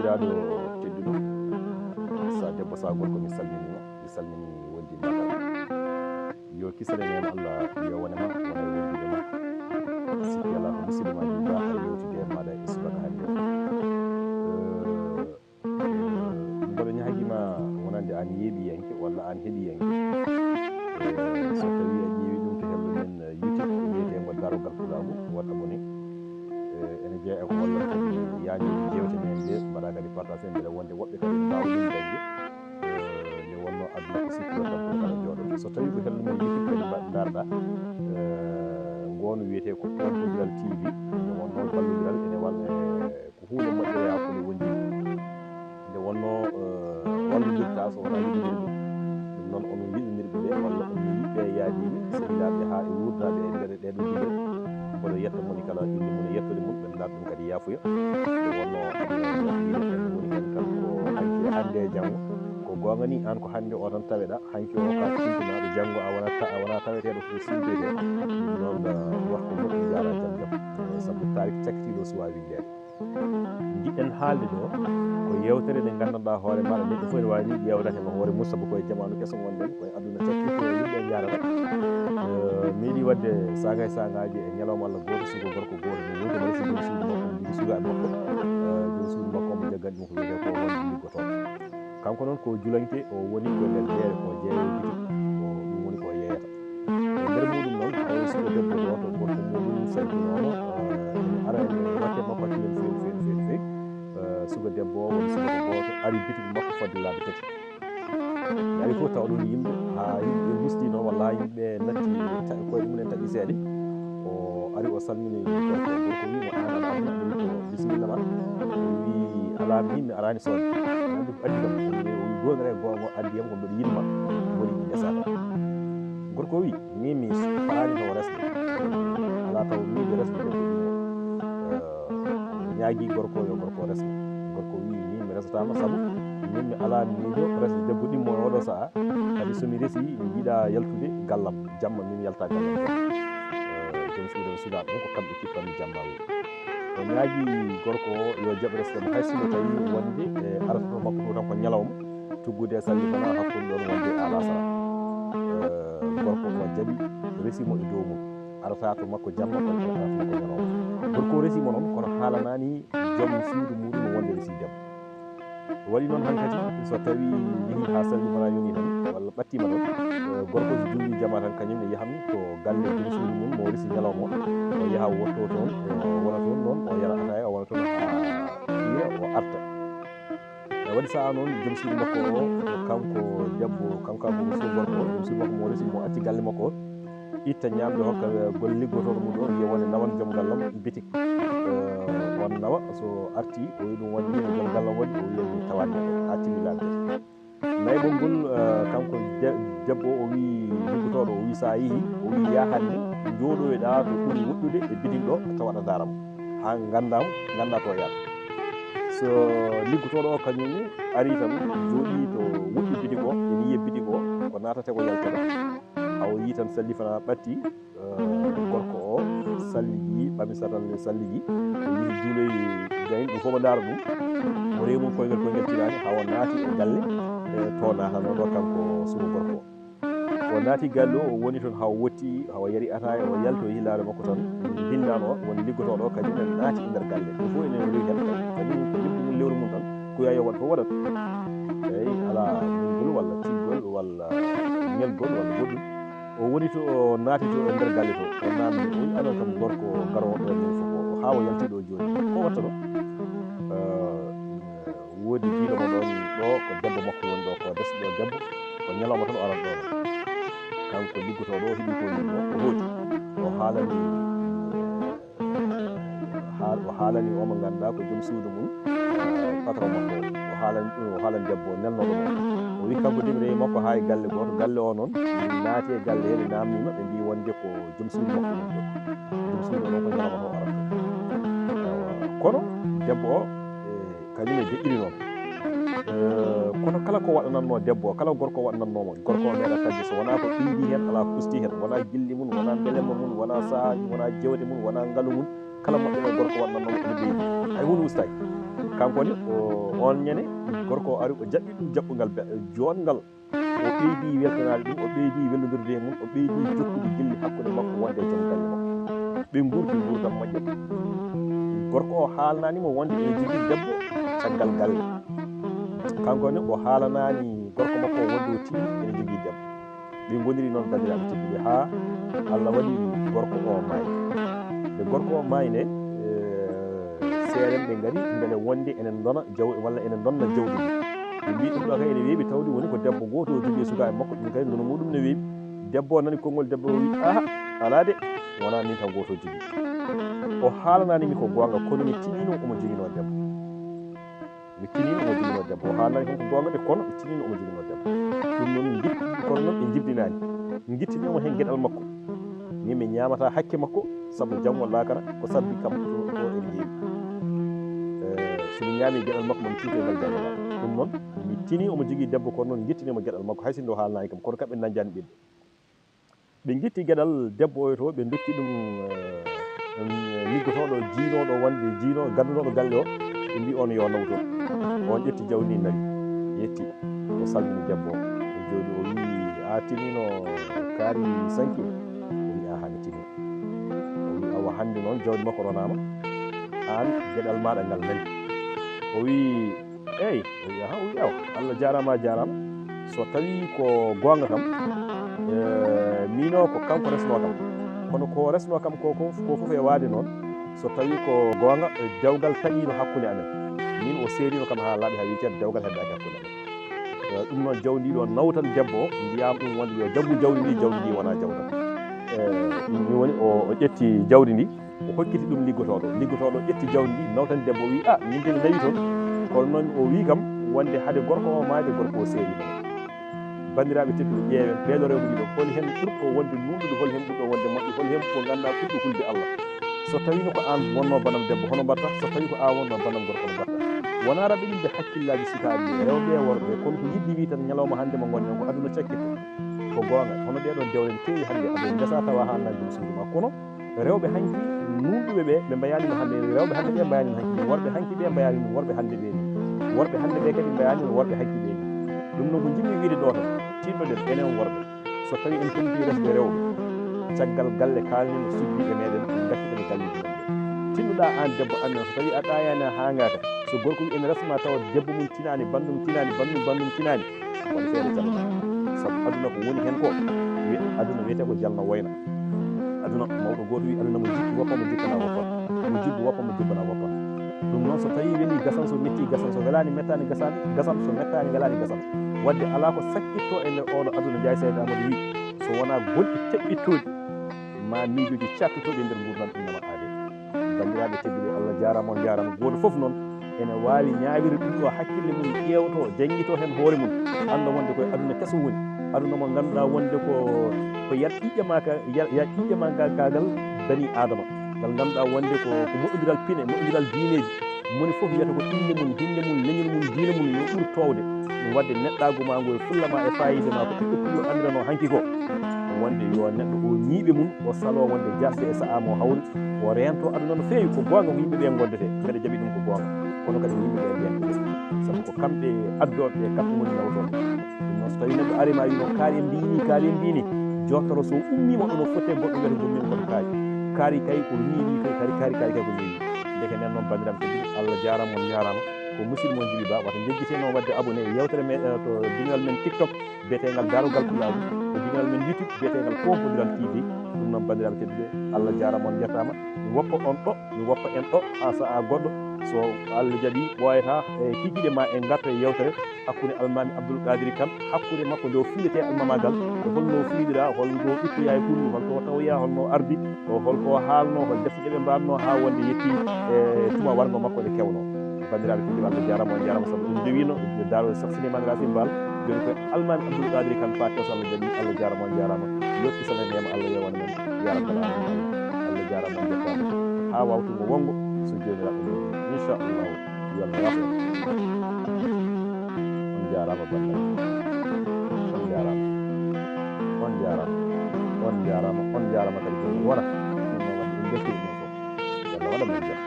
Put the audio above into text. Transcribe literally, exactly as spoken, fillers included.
Jaado tedduɗo, sa debbo, sa gorko, mi salmini ma, mi salmini wonde mbaɗal. Yo kisal e neema Allah yo wone ma, wona e wondude ma. Sikki alaa ko musidɗo ma Jiba a yewtide e maɗa e subaka hannde o. Eh, mboɗo ñaagima wonande an yeeɓiyanke walla an heɗiyanke. Eh, so tawi a ƴeewi ɗum to hello men, eh, YouTube, wiyetee ngo Darogal Pulaagu, waɗ abonné. Eh, ene jeeya e ko walla kadi yaajooji jewte men ɗe, mbaɗa kadi partage, mbeɗa wonde woɓɓe kadi mbaawa ɗum dañde. Eh, nde wonno aduna ko sikki tan ko kala jooɗo. So tawi ko hello men YouTube kadi mbaɗ-, ndaarɗa, eh, ngoon wiyetee ko Pompodiral T V, nde wonno ballodiral ene walla, eh, ko huunde moƴƴere hakkunde wondiiɓe. Nde wonno, eh, wallondirta so wonaa liggodirde. Ɗum noon, onon yiɗondirɓe ɓe walla on yiɗɓe yaadiiɓe, sehilaaɓe haa e wuurnaaɓe e nder ɗee ɗoo duɗe, mboɗo yetta moni kala inde mum e yettoode mum, ɓe naat ɗum kadi yaafuya. Nde wonno, aduna o yiɗata en woni en tan ko hanki e hannde e janngo. Ko goonga ni, aan ko hannde o tan taweɗaa, hanki o ka tintinaaɗo, janngo a wonat ta-, a wonaa taweteeɗo ko sintoyte. Ɗum noon, eh, wata ko moƴƴi, njaara jam jam. Eh, sabu tarik cakkitiiɗo suwaa winndeede. Njiɗɗen haalde ɗo ko yeewtere nde nganndanɗaa hoore maaɗa, neɗɗo fof ene waawi ni ƴeewata heen hoore mum, sabu koye jamaanu keso ngonɗen, koye aduna cakkitiiɗo yimɓe njaarata. Eh, meeɗi waɗde saanga e saangaaji e ñalawma Allah gooto, suka gorko gooto, no woni ko mari si joom suudu makko, mbiɗi sukaaɓe makko. Eh, joom suudu makko omo jaggan ɗum ko wiyetee ko wonde liggotooɗo. Kanko noon ko julanke, o woni ko nder jeere, ko jeeyo bitik, ko ɗum woni ko yeeyata. E nder muɗum noon, hay suka debbo gooto, gorko muɗum sankinooma, eh, ara e nder makko, makko, feewi, feewi, feewi, feewi. Eh, suka debbo o woni suka gooto, ari bitik makko fodde laabi tati. Mi ari fof tawa ɗum yimɓe, haa yimɓe ɓe ngusti noon, walla haa yimɓe natti ta-, koyɗe mumen taƴi seeɗa. O ari, o salmini gorko, gorko wii mo, "Aan aɗa aduna?" Ɗum ko, "Bisimilla ma." O wii, "Alaa, miin mi araani soodde. Anndi ko addi kam?" O wii, o wii, "Goonga e goonga addi yam ko mbeɗa yiɗi ma, woni ngesa kam." Gorko wii, "Miin mi faalaani taw resde. Alaa taw miijo resde debbo ɗimmo." Eh, o ñaagii gorko, yo gorko res mo. Gorko wii, "Miin mi resataama, sabu miin mi alaa miijo resde debbo ɗimmo e oɗo sahaa. Kadi so mi resi, mi yiɗaa yaltude gallam. Jamma min yalta gallam." Eh, joom suudu e sukaaɓe ɓe, ko kamɓe kippammi jamma o. O ñaagii gorko o yo jaɓ resde mo, hay sinno tawi wonde, eh, arata to makko to tan ko ñalawma, tuggude e salli bana hakkunde ɗon wonde alasara. Eh, gorko o jaɓi, resi mo e dow mum. Arata to makko jamma, kono arata to makko ñalawma. Gorko o resi mo noon, kono haalanaani joom suudu muɗum wonde resi debbo. Waɗi noon hankadi, so tawi yehi haa salli bana yoni tan, walla ɓattiima tan, eh, gorko so juuli jama tan, kañum ne yahan to galle joom suudu mum mo resi ñalawma o, o yaha wotto toon, o wona toon noon, o yara ataaya, o wona toon haa hiira, o arta. E waɗi sahaa noon, joom suudu makko o, kanko debbo, kanko Abou Mansour gorko o, joom suudu makko mo resi mo acci galle makko o, itta ñaamde hokka, eh, gol liggotooɗo mum o, wiya wonde nawan joom gallam bitik. Eh, on nawa, so arti, o wiya ɗum wonde joom gallam waɗi, o wiya mi tawaani ɗo, haa timmi laabi tati. Naybol ngol, eh, kanko de-, debbo o wii liggotooɗo, o wii, "So a yehi," o wii, "yaa hannde njooɗoyɗaa to ɓuri woɗɗude e bitik ɗo, tawa aɗa ndaara mo. Haa nganndaa mo, nganndaa to o yahata." So liggotooɗo o kañum ne ari tan, jooɗii to woɗɗi bitik o, ene yiya bitik o, ko naatata ko yaltata. Haa o yii tan salli fana ɓatti, eh, gorko o salliji, ɓami satal salliji, o yehi juuloyi gayin, ɗum fof mo ndaara ɗum. O rewi mum koygal, koygal tinaani, haa o naati e galle, eh, to naatanoo ɗo kanko suka gorko o. O naati galle o, o woni toon haa o wotti, haa o yari ataaya, o yalti, o yehi laawol makko tan. Binndano won liggotooɗo o, kañum en naati e nder galle. Ɗum fof ene rewi heen, kañum ko yimɓe mum lewru mum tan, ko yaa yo waɗ fof waɗat. Eeyi, alaa mumgol walla tiggol walla ñelgol walla goɗɗum. O woni to, o naati to e nder galle to. O naamni, o wii, "Aɗa kam gorko garoowo ɗo ni fof o, haa o yalti ɗo jooni. Ko watta ɗo?" Eh, woodi giiɗo mo ɗon ɗo, ko debbo makko woni ɗo, ko des ɗo debbo, ko ñalawma tan o arat ɗo. Kanko liggotooɗo o heɓi ko yimɓe o, o hooti. O haalani, eh, haal-, o haalani o mo ngannduɗaa ko joom suudu mum, eh, patron makko o. O haalani ɗum, o haalani debbo o, nelnooɗo mo. O wi kanko de mi rewi makko haa e galle gooto. Galle o noon, min naati e galle he, ɓe naamniima, ɓe mbii wonde ko joom suudu makko woni ɗo. Joom suudu o noon ko ñalawma tan o arata. Awa, kono debbo o, eh, kañum e deƴƴiri noon. Eh, kono kala ko waɗanatnoo debbo o, kala gorko waɗanatnoo mo, gorko o meeɗa taƴde so wonaa ko ɓeydi heen, alaa ko usti heen, wonaa gilli mum, wonaa mbelemma mum, wonaa sahaaji, wonaa jewte mum, wonaa ngalu mum, kala moƴƴere gorko waɗanatnoo mo ene ɓeydi. Hay huunde ustaaki. Kanko ne, o, oon ñande, gorko o ari, o jaɓɓi ɗum jaɓɓungal be-, joɗngal. O ɓeydi weltanaade ɗum, o ɓeydi wellondirde e mum, o ɓeydi jokkude gilli hakkunde makko wonde e joom galle makko. Ɓe nguurdi nguurndam moƴƴam. Gorko o haalanaani mo wonde ene jogii debbo caggal galle. Kanko ne, o haalanaani gorko makko o wonde o tiimi ene jogii debbo. Ɓe ngoniri noon, banndiraaɓe tedduɓe, haa Allah waɗi gorko o maayi. Nde gorko o maayi nde, eh, seerenɓe ngari mbele wonde ene ndona jaw-, walla ene ndonna jawdi ndi. Ɓe mbii ɗum ɗo kay ene weeɓi, tawde woni ko debbo gooto o jogii e sukaaɓe makko, ɗum kay ndonu muɗum ne weeɓi. Debbo o nani konngol debbo o, wi: "Aha, alaa de, wonaa miin tan gooto o jogii." O haalanaani mi ko goonga, kono mi tiniino omo joginoo debbo. Mi tiniino omo joginoo debbo. O haalanaani kam ko goonga de, kono mi tiniino omo joginoo debbo. Ɗum noon, ngitti, kono noon ɓe njibdinaani. Ngittini omo heen geɗal makko. Min mi ñaamataa hakke makko, sabu janngo laakara ko sabbi kam ko, ko e heewi. Eh, so mi ñaami geɗal makko, mami cuuto e ngal janngo laakara. Ɗum noon, mi tinii omo jogii debbo, kono noon ngittini omo geɗal makko, hay sinno o haalanaani kam, kono kam ɓe nanjaani ɓiɗɗo. Ɓe ngitti geɗal debbo oyo to, ɓe ndokki ɗum, eh, ɗum, eh, liggotooɗo, jiinooɗo wonde, jiino, gandunooɗo galle o, ɓe mbii on yo naw toon. On ƴetti jawdi ndi, nawi, yetti, o salmini debbo o. O jooɗi, o wii: "A tiniino kaari sanki?" O wii: "Aha, mi tinii." O wii: "Awa, hannde noon jawdi makko ronaama, aan geɗal maaɗa ngal nani." O wii: "Eey." O wii: "Aha." O wii: "Awa, Allah jaaraama, a jaaraama. So tawii ko goonga kam, eh, miino ko kanko resnoo kam. Kono ko resnoo kam ko, ko, ko fof e waade noon. So tawii ko goonga, eh, dewgal taƴiino hakkunde amen. Miin o seeriino kam haa laaɓi, haa wii ceer, dewgal heddaaki hakkunde amen." Eh, ɗum noon, jawdi ndi ɗo nawtan debbo o, mbiyaam ɗum wonde yo jaggu jawdi ndi, jawdi ndi wonaa jawdam. Eh, ɗum ni woni o, o ƴetti jawdi ndi, o hokkiti ɗum liggotooɗo. Liggotooɗo ƴetti jawdi ndi, nawtani debbo o, wii: "A, min de mi nawi toon. Kono noon o wii kam wonde hade gorko o maayde, gorko o seeriima." Banndiraaɓe tedduɓe, ƴeewen ɓeeɗo rewɓe ɗiɗo, holi heen ɓurɗo wonde nuunɗude, holi heen ɓurɗo wonde moƴƴo, holi heen ko ngannduɗaa ɓurɗo hulde Allah. So tawiino ko aan wonnoo banam debbo, hono mbaɗta? So tawii ko aan wonnoo banam gorko, no mbaɗta? Wonaa raɓɓiɗinde hakkillaaji sukaaɓe rewɓe e worɓe, kono ko yiɗde wii tan ñalawma hannde mo ngonɗen ko aduna cakkito. Ko goonga, hono ɗee ɗoo dewle ne keewi hannde, aɗa ngesa tawa haa nanngi suudu ma. Kono rewɓe hanki nuunɗuɓe ɓe, ɓe mbayaani no hannde, rewɓe hannde ɓe mbayaani no hanki, worɓe hanki ɓe mbayaani no worɓe hannde ɓe ni. Worɓe hannde ɓe kadi mbayaani no worɓe hanki ɓe ni. Ɗum noon ko njiɗmi wiide ɗoo tan, tinnoɗen enen worɓe. So tawii en tonngii resde rewɓe, caggal galle kaalnen no suddiiɓe meɗen, en ngacciɗen galleeji men ɗi. Tinnoɗaa aan debbo amen, so tawii a ɗaayaani haa ngaaka, so gorko wii ene resma tawa debbo mum tinaani, banndum tinaani, banndum, banndum tinaani, waɗ feere calma. Sabu aduna ko woni heen ko, wi-, aduna wiyetee ko jalna woyna. Aduna, mawɗo gooto wii, aduna mo jikki woppa, mo jikkana woppa. Mo jibbo woppa, mo jibbana woppa. Ɗum noon, so tawii welii gasan, so mettii gasan, so welaani mettaani gasan, gasan, so mettaani welaani gasan. Waɗde alaa ko sakkittoo e nder ooɗo aduna, Njaay Saydi Aamadu wii, so wonaa gonɗi teɓɓittooɗi, ma miijooji caakkitooɗi e nder nguurndam innama aadee. Banndiraaɓe tedduɓe, Allah jaaraama, on njaaraama. Gooto fof noon ene waawi ñaawirde ɗum ɗo hakkille mum, ƴeewtoo, janngitoo heen hoore mum, annda wonde koye aduna keso woni. Aduna mo ngannduɗaa wonde ko, ko yar ƴiƴƴe ma ka, yar, yar ƴiƴƴe ma ka, kaagal bani Aadama. Ngal ngannduɗaa wonde ko, ko moƴƴondiral pine, moƴƴondiral diineeji. Moni fof wiyata ko innde mum, hinnde mum, leñol mum, diine mum, yo ɓur toowde. Ɗum waɗde neɗɗaagu ma ngu e fulla ma e faayiida ma, ko ɓiɗɗo pullo anndiranoo hanki ko. Wonde yo neɗɗo o ñiiɓe mum, o saloo wonde jaasde e sahaa mo hawri, o reentoo aduna no feewi. Ko goonga ko yimɓe ɓe ngonndetee, mbeɗa jaɓi ɗum, ko goonga. Kono kadi ko yimɓe ɓe mbiyata ɗum. Sabu ko kamɓe addooɓe ɓe, kamɓe ngoni nawtooɓe. Ɗum noon, so tawii neɗɗo ari ma wii noon, kaari en mbiyi nii, kaari en mbiyi nii, jooɗtoro so ummiima ɗo no foti e goɗɗo wiyata ngummiima koto kaari. Kaari kay ko nii nii kay, kaari, kaari, kaari kay ko nii nii. Ndeke nden noon, banndiraaɓe tedduɓe, Allah jaaraama, on njaaraama. Ko musidɗo mon Jibi Ba, wata njejjitee noon waɗde abonné e yeewtere meɗen to diiwal men TikTok, biyeteegal Daarogal Pulaagu, e diiwal men YouTube, biyeteegal Pompondiral T V. Ɗum noon, banndiraaɓe tedduɓe, Allah jaaraama, on njettaama. Mi woppa on ɗo, mi woppa en ɗo, haa sahaa goɗɗo, so Allah jaɓii, ɓooyataa e kiikiiɗe ma en ngarta e yeewtere hakkunde Almaami Abdul Qaadiri Kan, hakkunde makko nde o fiilete almamaagal, e holno o fiiliraa, holno o ɓittoyaa e ɓulndu, holto o tawoyaa, holno o ardi, o holko o haalnoo, hol defte ɗe ɓe mbaamnoo haa wonde yettii e tuma warngo makko nde kewnoo. Banndiraaɓe tedduɓe, Allah jaaraama, on njaaraama sabu ɗum ndewiino, nde Daarogal Seex Suleymaani Raasin Baal, jooni ko e Almaami Abdul Qaadiri Kan, Faatiha, so Allah jaɓii, Allah jaaraama, on njaaraama, yottu sene neema Allah yewana men, yaa rabbal aalamiin. Allah jaaraama, on njettaama. Haa wawtungo wongo, so Joomiraaɗo neemi. Inchallahu, yo Allah yaafo. On njaaraama banndiraaɓe. On njaaraama. On njaaraama. On njaaraama. On njaaraama kadi ko wona. Ɗum noon waɗi en mbeltiima ɗum fof. Yo Allah waɗan men jam.